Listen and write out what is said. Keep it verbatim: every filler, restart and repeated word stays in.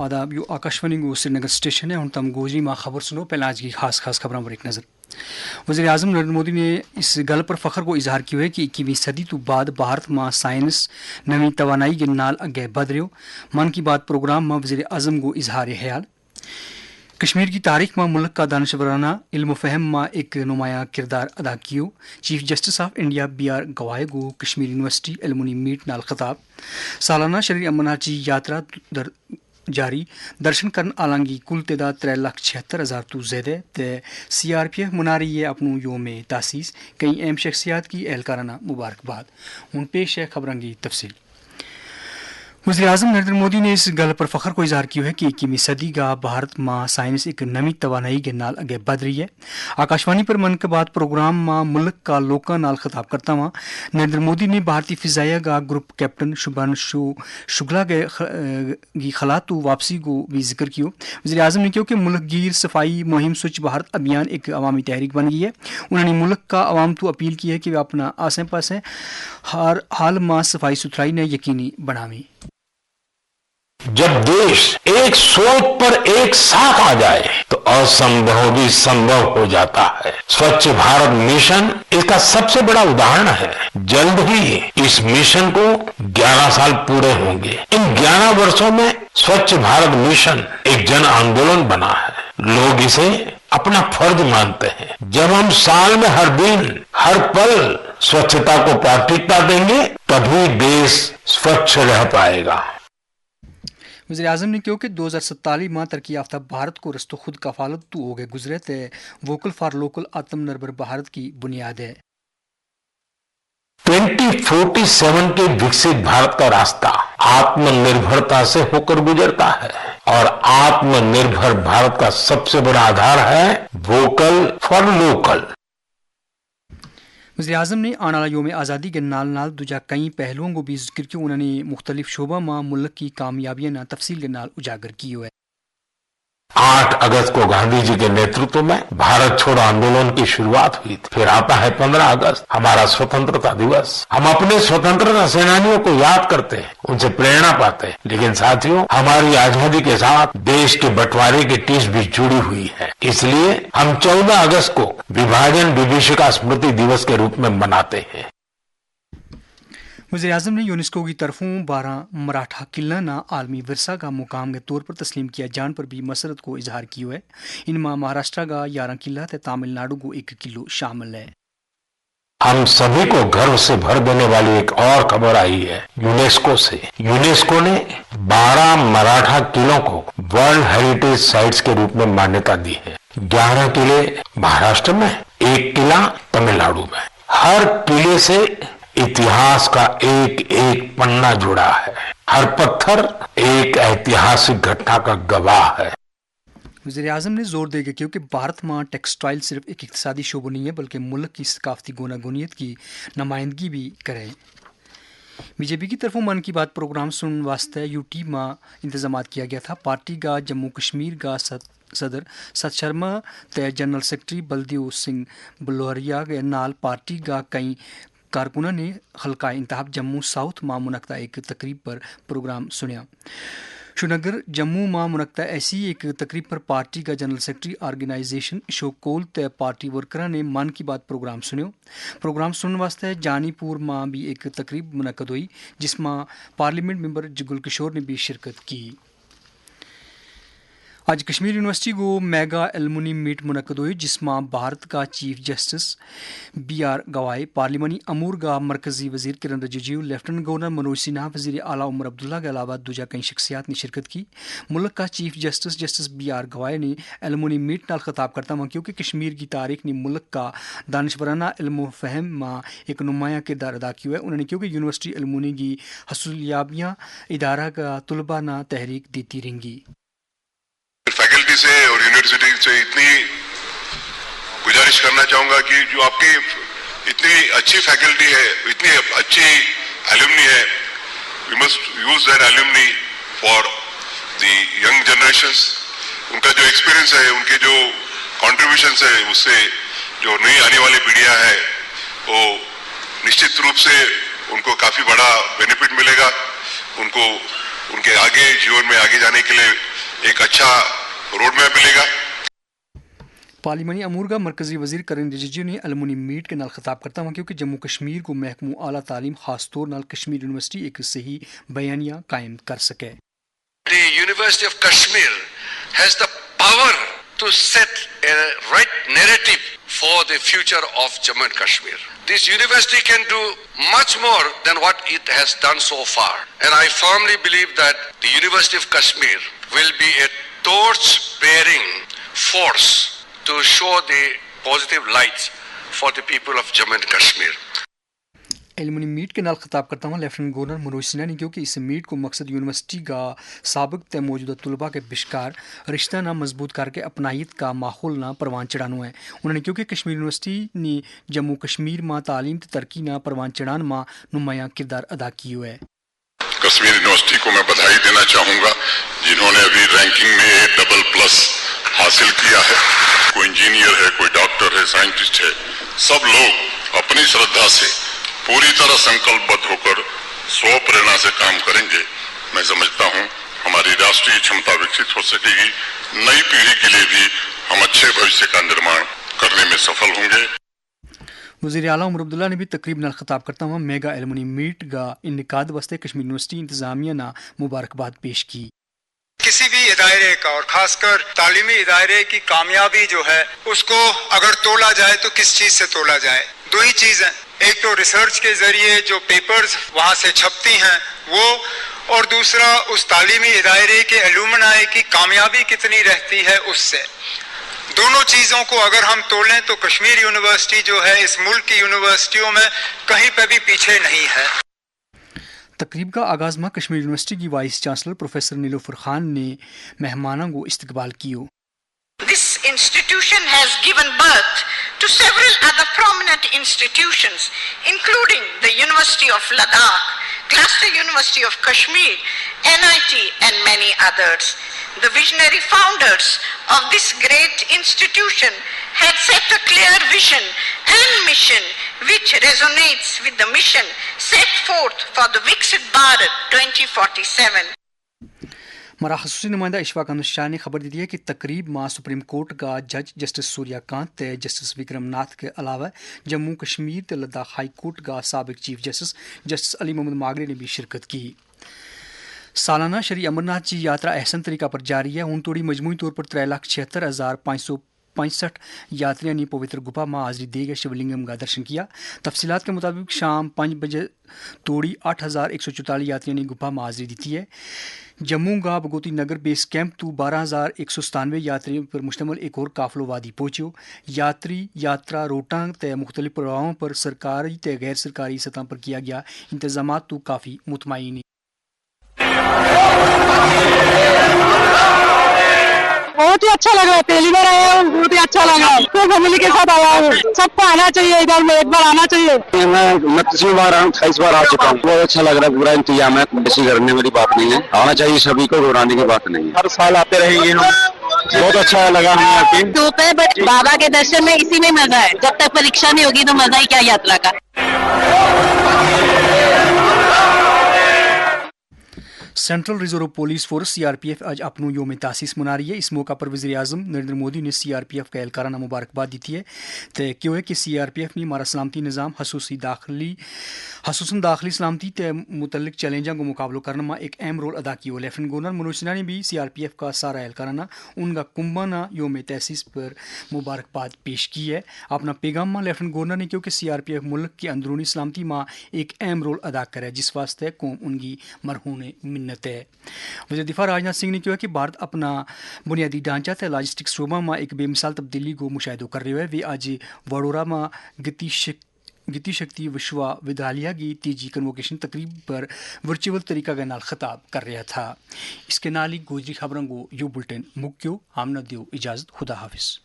آداب، یوہ آکاشوانی کو سری نگر اسٹیشن ہے۔ ہن تم گوجری ما خبر سنو، پہلاں اج کی خاص خاص خبراں پر ایک نظر۔ وزیر اعظم نریندر مودی نے اس گل پر فخر کو اظہار کیو ہے کہ اکیویں صدی تو بعد بھارت ما سائنس نویں توانائی کے نال اگے بدھ رہیو۔ من کی بات پروگرام ما وزیر اعظم کو اظہار خیال۔ کشمیر کی تاریخ ما ملک کا دانشورانہ علم و فہم ما ایک نمایاں کردار ادا کیو۔ چیف جسٹس آف انڈیا بی آر گوائے کو کشمیر یونیورسٹی ایلومنی میٹ نال خطاب۔ سالانہ شریر امناچی یاترا در جاری۔ درشن کرن آلانگی کل تعداد ترے لکھ چھہتر ہزار تو زیادہ تے سی آر پی ایف منا رہی ہے اپنو یوم تاسیس۔ کئی اہم شخصیات کی اہلکارانہ مبارکباد۔ ہن پیش ہے خبراں کی تفصیل۔ وزیر اعظم نریندر مودی نے اس گل پر فخر کو اظہار کیو ہے کہ اکیویں صدی کا بھارت ما سائنس ایک نویں توانائی کے نال اگے بدھ رہی ہے۔ آکاشوانی پر من کی بات پروگرام ما ملک کا لوکاں نال خطاب کرتا ہوا نریندر مودی نے بھارتی فضائیہ کا گروپ کیپٹن شبھن شو شگلا کے خ- کی خلا تو واپسی کو بھی ذکر کیو۔ وزیر اعظم نے کہیو کہ ملک گیر صفائی مہم سوچھ بھارت ابھیان ایک عوامی تحریک بن گئی ہے۔ انہوں نے ملک کا عوام تو اپیل کی ہے کہ وہ اپنا آسے پاسے ہر حال ما صفائی ستھرائی نے یقینی بناویں۔ جب دیش ایک سوچ پر ایک ساتھ آ جائے تو اسمبھو بھی سمبھو ہو جاتا ہے۔ سوچھ بھارت مشن اس کا سب سے بڑا اداہرن ہے۔ جلد ہی اس مشن کو گیارہ سال پورے ہوں گے۔ ان گیارہ ورسوں میں سوچھ بھارت مشن ایک جن آندولن بنا ہے۔ لوگ اسے اپنا فرض مانتے ہیں۔ جب ہم سال میں ہر دن ہر پل سوچھتا کو پراتھمکتا دیں گے تبھی دیش سوچھ رہ پائے گا۔ وزیر اعظم نے کہیو کہ دو ہزار ستالی ما ترقی یافتہ بھارت کو رستو خود کفالت تو ہو گئے گزرے تے ووکل فار لوکل آتم نربھر بھارت کی بنیاد ہے۔ ٹوئنٹی فورٹی سیون کے وکسیت بھارت کا راستہ آتم نربھرتا سے ہو کر گزرتا ہے اور آتم نربھر بھارت کا سب سے بڑا آدھار ہے ووکل فار لوکل۔ وزیر اعظم نے آنالا یوم آزادی کے نال نال دوجا کئی پہلوؤں کو بھی ذکر کیو انہوں نے مختلف شعبہ ما ملک کی کامیابیاں نا تفصیل کے نال اجاگر کیو ہے۔ آٹھ اگست کو گاندھی جی کے نیترتو میں بھارت چھوڑ آندولن کی شروعات ہوئی تھی۔ پھر آتا ہے پندرہ اگست، ہمارا سوتنترتا دیوس۔ ہم اپنے سوتنترتا سینانیوں کو یاد کرتے ہیں، ان سے پریرنا پاتے ہیں۔ لیکن ساتھیوں، ہماری آزادی کے ساتھ دیش کے بٹوارے کی ٹیس بھی جڑی ہوئی ہے، اس لیے ہم چودہ اگست کو وبھاجن وبھیشکا اسمرتی دیوس کے روپ میں مناتے ہیں۔ وزیر اعظم نے یونیسکو کی طرفوں بارہ مراٹھا قلعہ نا عالمی ورثہ کا مقام کے طور پر تسلیم کیا جان پر بھی مسرت کو اظہار کیو ہے۔ ان ما مہاراشٹرا کا یارہ قلعہ تے تامل ناڈو کو ایک قلعو شامل ہے۔ ہم سبھی کو گھر سے بھر دینے والی ایک اور خبر آئی ہے یونیسکو سے۔ یونیسکو نے بارہ مراٹھا قلعوں کو ورلڈ ہیریٹیج سائٹس کے روپ میں مانیتا دی ہے۔ گیارہ قلعے مہاراشٹر میں، ایک قلعہ تمل ناڈو میں۔ ہر قلعے سے اتہاس کا ایک ایک پنہ جڑا ہے۔ ہر پتھر ایک ایتہاسک گھٹنا کا گواہ ہے۔ وزیر اعظم نے زور دے کے کہیو کہ بھارت ما ٹیکسٹائل صرف ایک اقتصادی شعبو نہیں ہے بلکہ ملک کی ثقافتی گونا گونیت کی نمائندگی بھی کرے۔ بی جے پی کی طرفوں من کی بات پروگرام سنن واسطے یو ٹی ما انتظامات کیا گیا تھا۔ پارٹی کا جموں کشمیر کا صدر ست شرما تے جنرل سیکرٹری بلدیو سنگھ بلوریا کے نال پارٹی کا کئی کارکناں نے حلقہ انتہاب جموں ساؤتھ ما منعقدہ ایک تقریب پر پروگرام سنیا۔ شونگر جموں ما منعقدہ ایسی ایک تقریب پر پارٹی کا جنرل سیکرٹری آرگنائزیشن اشوک کول تے پارٹی ورکراں نے من کی بات پروگرام سنیو۔ پروگرام سنن واسطے جانی پور ما بھی ایک تقریب منعقد ہوئی، جس ما پارلیمنٹ ممبر جگل کشور نے بھی شرکت کی۔ اج کشمیر یونیورسٹی کو میگا ایلومنی میٹ منعقد ہوئی، جس ما بھارت کا چیف جسٹس بی آر گوائے، پارلیمانی امور کا مرکزی وزیر کرن رجیجیو، لیفٹننٹ گورنر منوج سنہا، وزیر اعلیٰ عمر عبداللہ کے علاوہ دوجہ کئی شخصیات نے شرکت کی۔ ملک کا چیف جسٹس جسٹس بی آر گوائے نے ایلومنی میٹ نال خطاب کرتا ہوا کہیو کہ کشمیر کی تاریخ نے ملک کا دانشورانہ علم و فہم ما ایک نمایاں کردار ادا کیو ہے۔ انہوں نے کہیو کہ یونیورسٹی ایلومنی کی حصولیابیاں ادارہ کا طلبہ نا تحریک دیتی رہیں گی۔ فیکلٹی سے اور یونیورسٹی سے اتنی گزارش کرنا چاہوں گا کہ جو آپ کی اتنی اچھی فیکلٹی ہے، اتنی اچھی ایلومنی ہے، وی مسٹ یوز دیٹ ایلومنی فار دی ینگ جنریشنز۔ ان کا جو ایکسپیرینس ہے، ان کے جو کانٹریبیوشنز ہیں، اس سے جو نئی آنے والی پیڑھیاں ہیں، وہ نشچت روپ سے ان کو کافی بڑا بینیفٹ ملے گا۔ ان کو ان کے آگے جیون میں آگے جانے کے لیے ایک اچھا روڈ میپ ملے گا۔ پارلیمانی امور کا مرکزی وزیر کرن رجیجو نے المونی میٹ کے نال خطاب کرتا ہوا کیونکہ جموں کشمیر کو محکمو اعلیٰ تعلیم خاص طور نال کشمیر یونیورسٹی ایک صحیح بیانیہ قائم کر سکے۔ The University of Kashmir has the power to set a right narrative for the future of Jammu and Kashmir. This university can do much more than what it has done so far. And I firmly believe that the University of Kashmir will be a torch bearing force to show the positive lights for the people of Jammu and Kashmir. ایلومینیم میٹ کے نال خطاب کرتا ہوا لیفٹننٹ گورنر منوج سنہا نے کہیو کہ اس میٹ کو مقصد یونیورسٹی کا سابق تے موجودہ طلباء کے بشکار رشتہ نا مضبوط کر کے اپنائیت کا ماحول نا پروان چڑھانو ہے۔ انہوں نے کہیو کہ کشمیر یونیورسٹی نے جموں کشمیر ما تعلیم تے ترقی نا پروان چڑھان ما نمایاں کردار ادا کیو ہے۔ کشمیر یونیورسٹی کو میں بدھائی دینا چاہوں گا، جنہوں نے ابھی رینکنگ میں اے ڈبل پلس حاصل کیا ہے۔ کوئی انجینئر ہے، کوئی ڈاکٹر ہے، سائنٹسٹ ہے، سب لوگ اپنی شردھا سے پوری طرح سنکلپ بدھ ہو کر سو پریرنا سے کام کریں گے۔ میں سمجھتا ہوں ہماری راشٹری چھمتا وکست ہو سکے گی، نئی پیڑھی کے لیے بھی ہم اچھے بھوشیہ کا نرماڑ کرنے میں سفل ہوں گے۔ وزیر اعلیٰ عمر عبداللہ نے بھی تقریب نال خطاب کرتا ہوا میگا ایلومینیم میٹ کا انعقاد واسطے کشمیر یونیورسٹی انتظامیہ نا مبارکباد پیش کی۔ کسی بھی ادارے کا اور خاص کر تعلیمی ادارے کی کامیابی جو ہے، اس کو اگر تولا جائے تو کس چیز سے تولا جائے؟ دو ہی چیز ہیں، ایک تو ریسرچ کے ذریعے جو پیپرز وہاں سے چھپتی ہیں وہ، اور دوسرا اس تعلیمی ادارے کے الومنائے کی کامیابی کتنی رہتی ہے اس سے۔ دونوں چیزوں کو اگر ہم تولیں تو کشمیر یونیورسٹی جو ہے اس ملک کی یونیورسٹیوں میں کہیں پہ بھی پیچھے نہیں ہے۔ تقریب کا آغاز ما کشمیر یونیورسٹی کی وائس چانسلر پروفیسر نیلوفر خان نے مہماناں کو استقبال کیو۔ This institution has given birth to several other prominent institutions, including the University of Ladakh, Cluster University of Kashmir, N I T, and many others. The visionary founders of this great institution had set a clear vision and mission which resonates with the mission set forth for the Viksit Bharat twenty forty-seven. مارا خصوصی نمائندہ اشفاق احمد شاہ نے خبر دیتی ہے کہ تقریب ما سپریم کورٹ کا جج جسٹس سوریا کانت تے جسٹس وکرم ناتھ کے علاوہ جموں کشمیر تے لداخ ہائی کورٹ کا سابق چیف جسٹس جسٹس علی محمد ماگرے نے بھی شرکت کی۔ سالانہ شری امرناتھ جی یاترا احسن طریقہ پر جاری ہے۔ ہن توڑی مجموعی طور پر ترے لاکھ چھہتر ہزار پانچ سو پینسٹھ یاتریاں نے پوتر گپا ما حاضری دے گئے شیولنگم کا درشن کیا۔ تفصیلات کے مطابق شام پانچ بجے توڑی آٹھ ہزار ایک سو چوتالیس یاتریاں نے گپا ما حاضری دیتی ہے۔ جموں کا بھگوتی نگر بیس کیمپ تو بارہ ہزار ایک سو ستانوے یاتریوں پر مشتمل ایک اور قافلو وادی پہنچیو۔ یاتری یاترا روٹاں تے مختلف پڑاؤں پر سرکاری تے غیر سرکاری سطح پر کیا گیا انتظامات تو کافی مطمئن ہیں۔ بہت ہی اچھا لگ رہا ہے، پہلی بار آیا ہوں، بہت ہی اچھا لگ رہا ہے، فیملی کے ساتھ آیا ہوں۔ سب کو آنا چاہیے، ادھر میں ایک بار آنا چاہیے۔ میں انتیسویں بار آیا ہوں، اٹھائیس بار آ چکا ہوں۔ بہت اچھا لگ رہا ہے، پورا انتظام ہے، ایسی ڈرنے والی بات نہیں ہے، آنا چاہیے سبھی کو، گھبرانے کی بات نہیں ہے۔ ہر سال آتے رہیں گے ہم۔ بہت اچھا لگا ہمیں آ کے۔ دھوپ ہے، بٹ بابا کے درشن میں اسی میں مزہ ہے، جب تک پریکشا نہیں ہوگی تو مزہ ہی کیا یاترا کا۔ سینٹرل ریزرو پولیس فورس سی آر پی ایف اج اپنو یوم تاسیس منا رہی ہے۔ اس موقع پر وزیر اعظم نریندر مودی نے سی آر پی ایف کا اہلکاراں نا مبارکباد دیتی ہے۔ تے کہیو ہے کہ سی آر پی ایف نے مارا سلامتی نظام خصوصی داخلی خصوصاً داخلی سلامتی تے متعلق چیلنجاں کو مقابلو کرنا ما ایک اہم رول ادا کیو۔ لیفٹننٹ گورنر منوج سنہا نے بھی سی آر پی ایف کا سارا اہلکاراں نا ان کا کنباں نا یوم تاسیس پر مبارکباد پیش کی ہے۔ اپنا پیغام ما لیفٹننٹ گورنر نے کہیو کہ سی آر پی ایف ملک کی اندرونی سلامتی ما ایک اہم رول ادا کرے جس واسطے قوم ان کی مرہون منت ہے۔ وزیر دفاع راج ناتھ سنگھ نے کہیو ہے کہ بھارت اپنا بنیادی ڈھانچہ تے لاجسٹک شعبہ ما ایک بے مثال تبدیلی کو مشاہدو کر رہیو ہے۔ ویہ اج وڈورا ما گتی شکتی وشوا ودھالیہ کی تیجی کنوکیشن تقریب پر ورچوئل طریقہ کے نال خطاب کر رہیا تھا۔ اس کے نال ہی گوجری خبراں کو یوہ بلٹن مکیو۔ ہم نا دیو اجازت، خدا حافظ۔